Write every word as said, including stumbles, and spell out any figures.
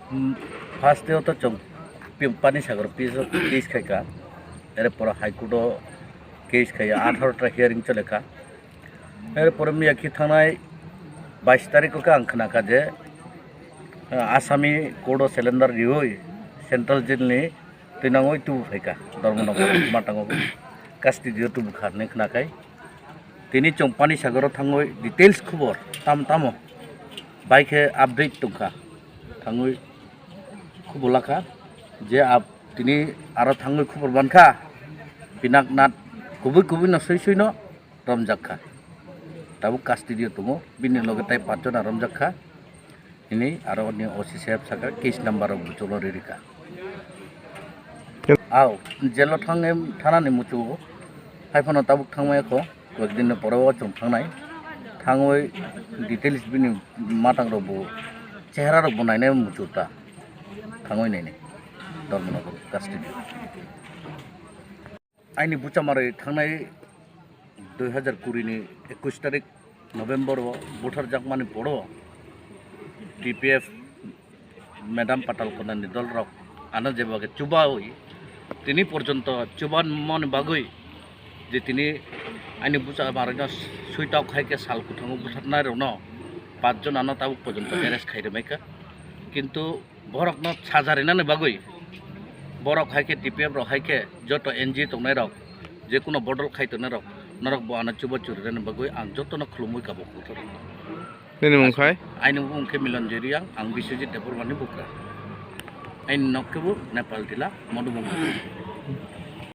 First day o to chwng pi-, Pani Sagar P S o case khai kha. Ere pore High Court o case khai ya, atharo ta hearing chole kha. Ere pore miya khi thangnai bais tarikh o khe ang khna kha je, eh, Asami court o cylinder riui Central Jail ni twinangoi tubu phai kha Dharmanagar matango custody o tubu kha hinwi khna khai. Tini chwng Pani Sagar o thangwi details khubor tam tamo bai khe update tong kha. Thangwi khubor lakha je ab tini aro thangwi khubor mankha, pinak nat kubui kubui no sui sui no romjak kha. Tabuk custody o tongo, bini loge tai panch jona romjak kha. Hini aro ni O C saheb saka case number rok bucholo ririka. Au, jelo thang em thana ni muchu hai phano tabuk thangmaya kho. Koi din ni pore o chwng thangnai. Thangwi details bini matang rok bo, chehra rok bo nainai muchurta. Thangwi nainai. Dharmanagar custody. Aini buchamarwi thangnai dui hazar kuri ni ekush tarik November o butharjakmani pore T P F Madam Patal Kona ni dol rok ano jeba khe chubawi tini porjonto chubanmani bagwi je tini aini buchamarwino suitok hai khe sal kwthango butharnai rokno panch jon ano tabuk porjonto arrest khai rwmai kha, kintu borokno saja rinani bagwi borok hai khe T P F rok hai khe joto N G O tongnai rok je kuno bodol khai tongnai rok norok bo ano chuba churinani bagwi ang jotono khulumwi kabo kuthoro. Nini mung khai? Aini mung khe Milon Jeriang, ang Biswajit Debbarmani bukra. Aini nok khe bo Nepal Tila, Madhubung.